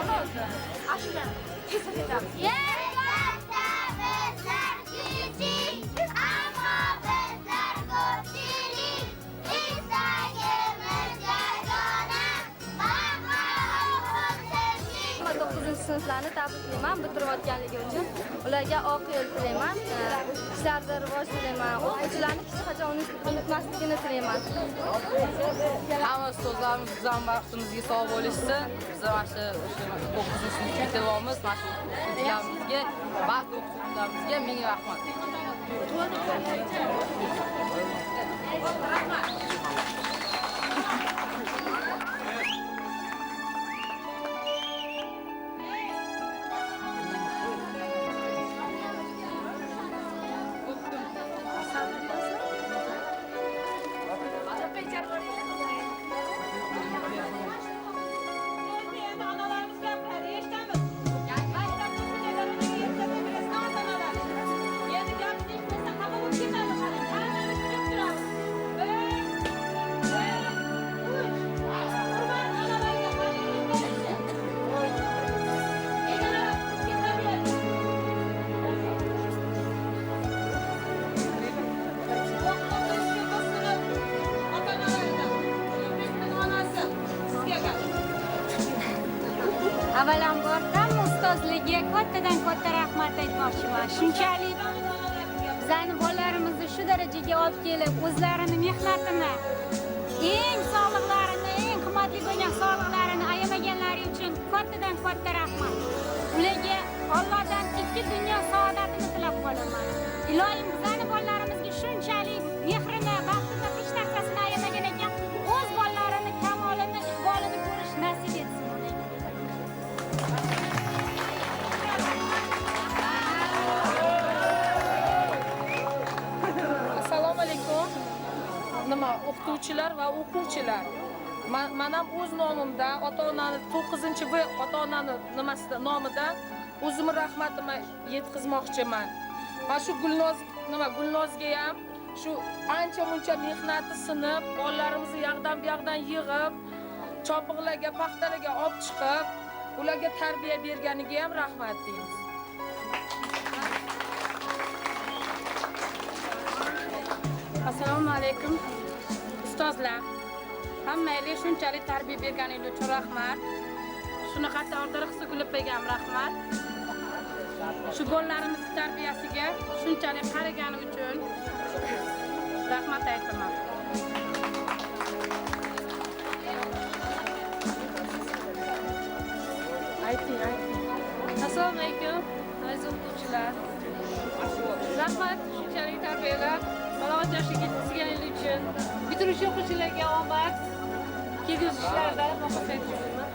Bormi o'zi? Ashula. Tez ketamiz. Yer katta, bizlar kichik, ammo bizlar ko'pchilik. Istagimiz yagona, baxt va 9-sinflarni tabriklayman bitirayotganligi uchun. Ularga oq yo'l tilayman, ishlarida rivoj tilayman, o'quvchilarni hech qachon unutmasligini tilayman. Hamma ustozlarimiz bizning baxtimizga sog' bo'lishsin. Biz mana shu o'sha 9-sinfni bitiryapmiz. Mana shu o'quvchilarimizga, ba'zi o'quvchilarimizga ming rahmat. Rahmat. Analarimiz gapiradi, eshitamiz. Maktabda shunday darajaga yetkazib berasiz ota-onalar. Endi gapni eshitmasa xafa bo'lib ketadi hali. Hammamiz bilib turamiz. 1, 2, 3. Hurmat onalarga qadrli berishi. Egalar ketaveradi. Ota-onalaridan. Ulug'bekning onasi sizga gap. Avvalambor hamma ustozlarga kattadan katta rahmat aytmoqchiman. Shunchalik bizani bolalarimizni shu darajaga olib kelib, o'zlarini mehnatini, eng sog'liqlarini, eng qimmatli bo'lgan sog'liqlarini ayamaganlari uchun kattadan katta rahmat. Ularga Allohdan ikki dunyo saodatini tilab qolaman. Iloyim bizani bolalarimizga shunchalik mehrini, baxtini, hech narsasini ayamagan ekan, o'z bolalarini kamolini, iqbolini ko'rish nasib etsin ularga. Assalomu alaykum. Nima, o'qituvchilar va o'quvchilar. Man ham o'z nomimdan ota-onani 9-B ota-onani nimasida nomidan o'zimni rahmatimni yetkazmoqchiman. Mana shu Gulnoz, nima Gulnozga ham shu ancha muncha mehnati sinib, bolalarimizni yoqdan bu yoqdan yig'ib, chopiqlarga, paxtalarga olib chiqib, ularga tarbiya berganiga ham rahmat deymiz. Assalomu alaykum ustozlar. Hammanglar shunchalik tarbiya berganingiz uchun rahmat. Shunaqa qatorda Gul opaga ham rahmat. Shu bolalarimizni tarbiyasiga shunchalik qaragani uchun rahmat aytaman. Ayting, ayting. Assalomu alaykum aziz o'qituvchilar. Rahmat shunchalik tarbiyalab balog'at yoshiga yetkazganingiz uchun. Bitiruvchi o'quvchilarga omad, kelgusi ishlarda muvaffaqiyat tilayman.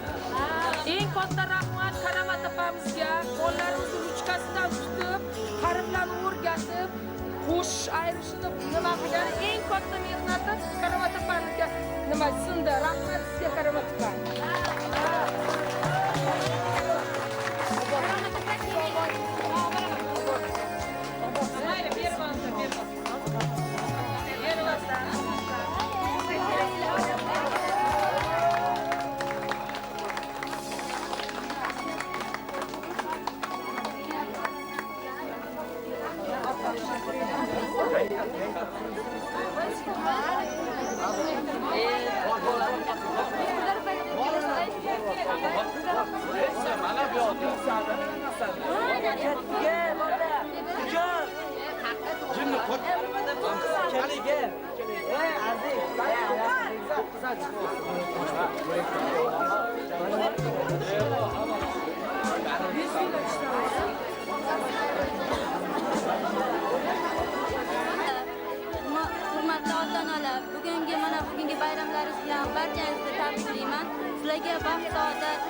Eng katta rahmat Karomat opamizga, bolalarimizni ruchkasidan tutib, harflarni o'rgatib, qo'shish ayirishini nima qilgan eng katta mehnati Karomat opamizga nima sindi. Rahmat sizga Karomat opa. Mayli, berib olsa, berib olsa. Berib olsa. Hurmatli ota-onalar, bugungi mana bugungi bayramlaringiz bilan barchangizni tabriklayman. Sizlarga baxt, saodat,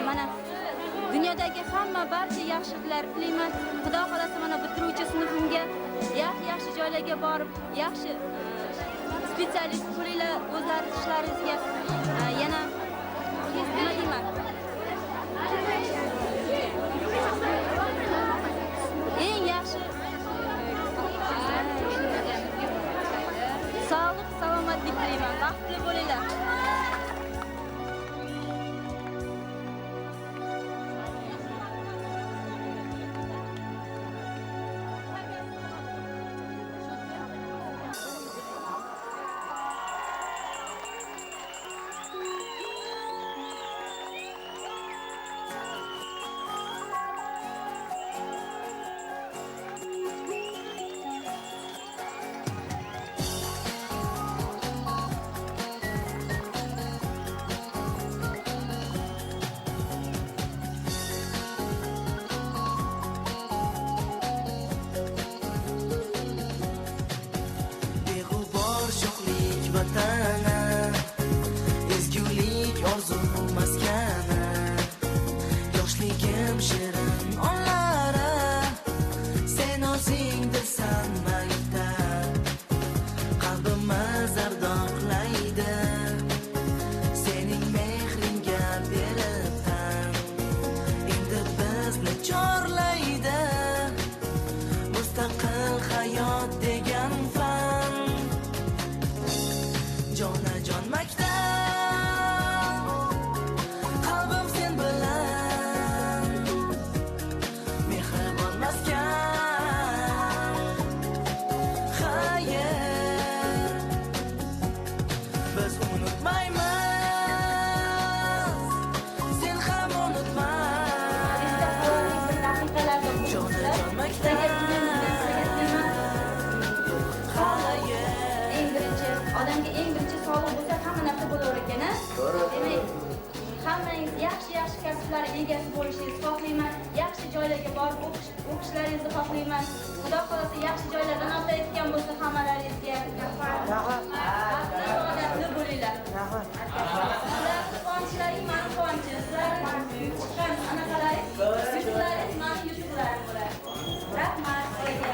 mana dunyodagi hamma barcha yaxshiliklar tilayman. Xudo xolasa mana bitiruvchi sinfimga yaxshi joylarga borib, yaxshi spetsialist bo'linglar o'zlaringiz ishlaringizga. Yana nima deyman? Eng yaxshi sog'lik, salomatlik tilayman. Baxtli bo'linglar. Jonajon maktab, qalbim sen bilan, mehribon maskan. Xayr, biz unutmaymiz, sen ham unutma. Jonajon maktab, eng birinchi odamga eng birinchi sog'liq bo'lsa hamma narsa bo'laver ekan a? Demak, hammangiz yaxshi-yaxshi kasblar egasi bo'lishingizni xohlayman. Yaxshi joylarga borib o'qishlaringizni xohlayman. Xudo xohlasa yaxshi joylardan otayotgan bo'lsa hammalaringizga. Baxtli, saodatli bo'linglar. Sizlarning quvonchlaring mani quvonchim. Sizlarning chiqqan anaqalaringiz, yutuqlaringiz mani yutuqlarim bo'ladi. Rahmat sizlarga.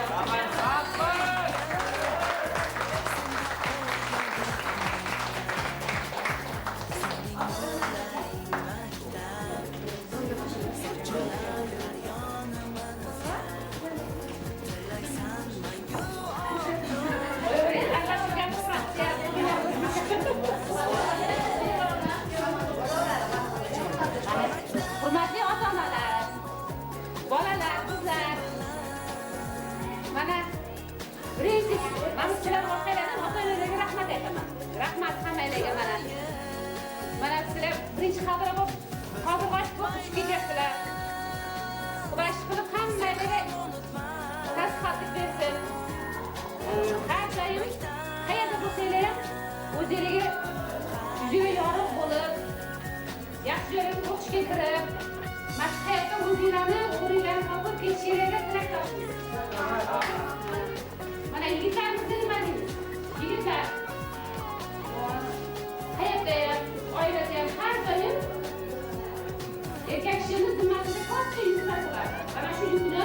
Hurmatli ota-onalar, bolalar, qizlar, mana birinchi mana sizlar orqanglardan ota-onalarga rahmat aytaman. Rahmat hammanglarga mana. Mana sizlar birinchi xabara bo'lib, hozir ochib o'qishga ketyapsizlar. Xudo qilib hammanglarga sihatlik bersin. Har doim qayerda bo'lsanglar ham o'zinglarga yuzinglar yorug' bo'lib, yaxshi joylarga o'qishga kirib, mana shu hayotda o'zinglarni o'rninglarni topib ketishinglarga tilakdoshmiz. Mana yigitlarimizni nima deymiz? Yigitlar hayotda ham, oilada ham har doim erkak kishini zimmasida katta yuklar turadi. Mana shu yukni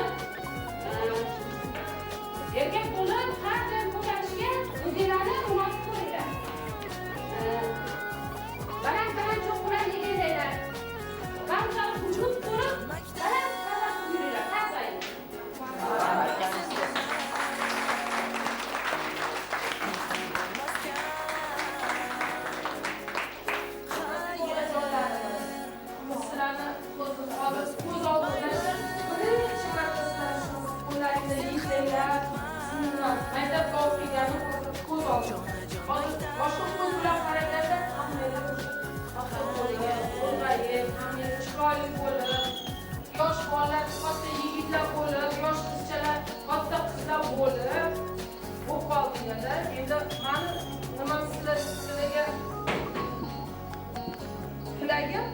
erkak bo'lib har doim ko'tarishga o'zinglarni munosib ko'ringlar. Baland-baland cho'qqilarni egallanglar. Bamsal vujud qurib, baland parvoz qilib yuringlar har doim. Sizlarni ko'z oldimda birinchi marta sizlarni shu qo'llaringni yetlanglar, maktabga olib kelgani ko'z oldimda. Hozir boshqa ko'z bilan qaraganda hammanglar o'sha maktab qo'liga ulg'ayib, hammanglar chiroyli bo'lib, yosh bolalar katta yigitlar bo'lib, yosh qizchalar katta qizlar bo'lib bo'lib qoldinglar. Endi mani nima sizlarga tilagim,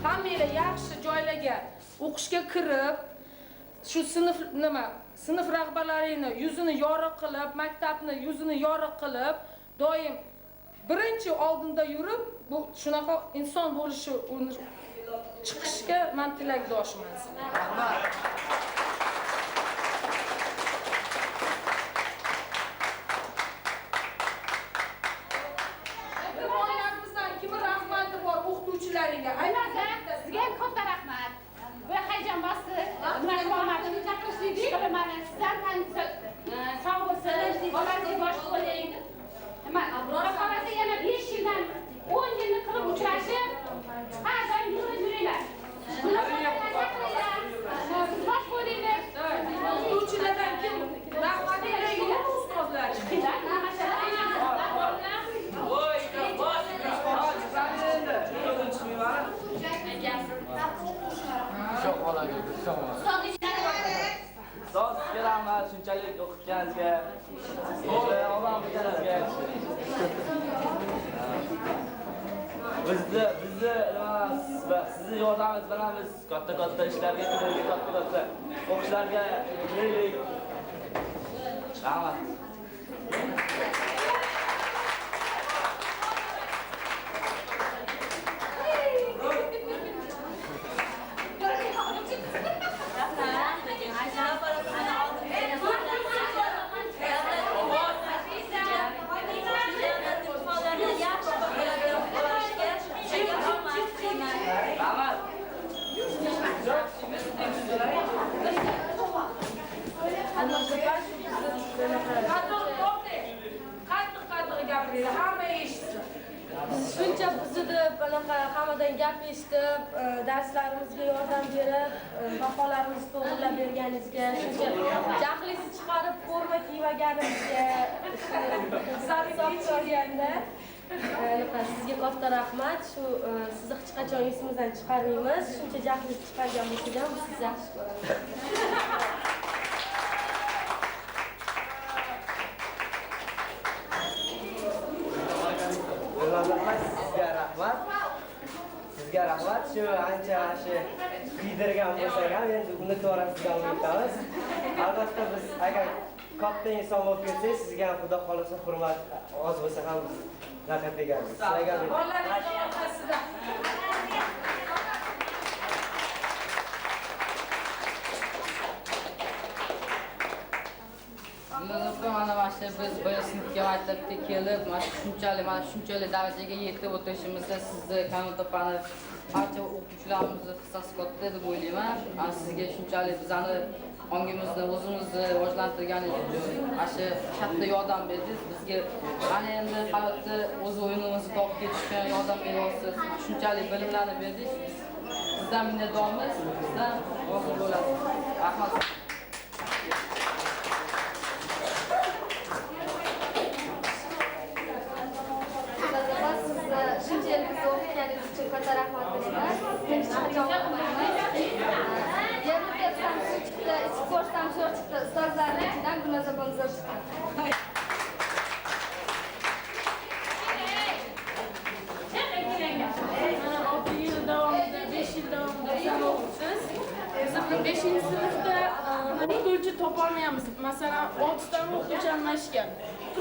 hammanglar yaxshi joylarga o'qishga kirib, shu sinf nima sinf rahbarlaringni yuzini yorug' qilib, maktabni yuzini yorug' qilib, doim birinchi oldinda yurib, bu shunaqa inson bo'lishi chiqishga men tilakdoshman. Bizdan kimni rahmati bor o'qituvchilaringga? Aytsa, sizga ham katta rahmat. Bu hayajon bosdi. Nima chaqirishlik, mana sizlar sog' bo'lsin, bolangiz bosh bo'ling. Nima, Xudo xohlasa yana 5 yildan 10 yilni qilib uchrashib, har doim yig'ilib yuringlar. Siz bosh bo'linglar. O'qituvchilardan kim rahmat aytadi ustozlar? Chiqinglar, Ustoz, sizga rahmat shunchalik o'qitganingizga, omad berganingizga. Bizni sizni yordamingiz bilan biz katta-katta ishlarga kirdik, katta-katta o'qishlarga kirdik. Rahmat. Rahmat. bizni deb anaqa hammadan gap eshitib, darslarimizga yordam berib, baholarimizni to'g'rilab berganingizga, shuncha jahlingizni chiqarib forma kiymaganimizga, hisob ko'rganda sizga katta rahmat. Shu sizni hech qachon esimizdan chiqarmaymiz. Shuncha jahlingizni chiqargan bo'lsangiz ham biz sizni yaxshi ko'ramiz. Sizga rahmat. Sizga rahmat. Shu ancha shu kuydirgan bo'lsak ham endi uni to'g'risida unutamiz. Albatta biz agar katta inson bo'lib ketsak, sizga ham Xudo xolasa hurmat oz bo'lsa ham biz laqab beramiz. Sizlarga bolalarning orqasida. Mana shu biz bir sinfga maktabga kelib, mana shunchalik darajaga yetib o'tirishimizda sizni Kamil opani barcha o'qituvchilarimizni hissasi katta deb o'ylayman. Mana sizga shunchalik bizani ongimizni, o'zimizni rivojlantirganingiz uchun mana shu katta yordam berdingiz bizga. Mana endi hayotda o'z o'yinimizni topib ketishga yordam beryapsiz. Shunchalik bilimlarni berdingiz. Sizdan minnatdormiz, sizdan rozi bo'lasiz. Rahmat. Shuncha yil bizni o'qitganingiz uchun katta rahmat deyman. Sizni hech qachon unutmayman. Yerni tepsam suv chiqdi, ichib ko'rsam sho'r chiqdi. Ustozlarning ichidan Gulnoza opam zo'r chiqdi. Mana 6 yil davomida, 5 yil davomida bizani o'qitdingiz. Biz 5-sinfda o'qituvchi topolmayapmiz. Masalan, 6 ta o'qituvchi almashgan.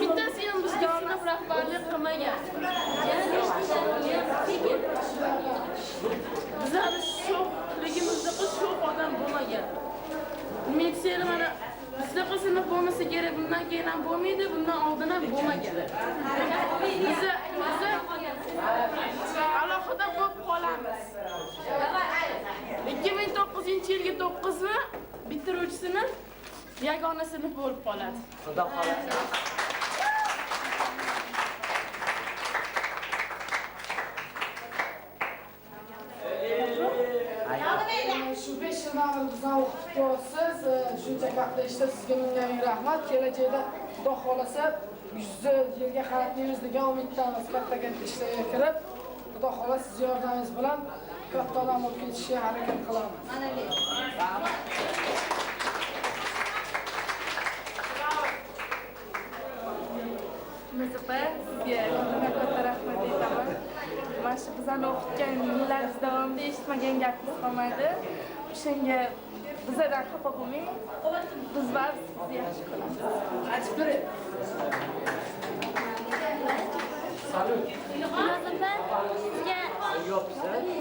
Bittasi ham bizga sinf rahbarlik qilmagan. Bizani sho'xligimizda sho'x odam bo'lmagan. Nima desanglar, mana bizdaqa sinf bo'lmasa kerak, bundan keyin ham bo'lmaydi, bundan oldin ham bo'lmagan. Biza alohida bo'lib qolamiz. 2009-yilgi 9-ni bitiruvchi sinf yagona sinf bo'lib qoladi. Xudo xolasa. Shu 5 yildan beri bizni o'qitib kelyapsiz. Shuncha katta ishda sizga mingdan ming rahmat. Kelajakda Xudo xolasa yuzni yerga qaratmaymiz degan umiddamiz. Katta katta ishlarga kirib, Xudo xolasa siz yordamingiz bilan katta odam bo'lib ketishga harakat qilamiz. Gulnoza opa, sizga katta rahmat aytaman. Mana shu bizani o'qitgan yillaringiz davomida eshitmagan gapingiz qolmadi. O'shanga bizadan xafa bo'lmang. Biz baribir sizni yaxshi ko'ramiz. Gulnoza opa, sizga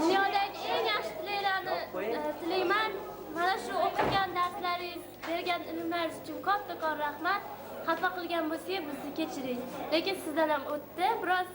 dunyodagi eng yaxshi tilaklarni tilayman. Mana shu o'qigan darslaringiz, bergan ilmlaringiz uchun kattakon rahmat. Xafa qilgan bo'lsak, bizni kechiring. Lekin sizdan ham o'tdi. Biroz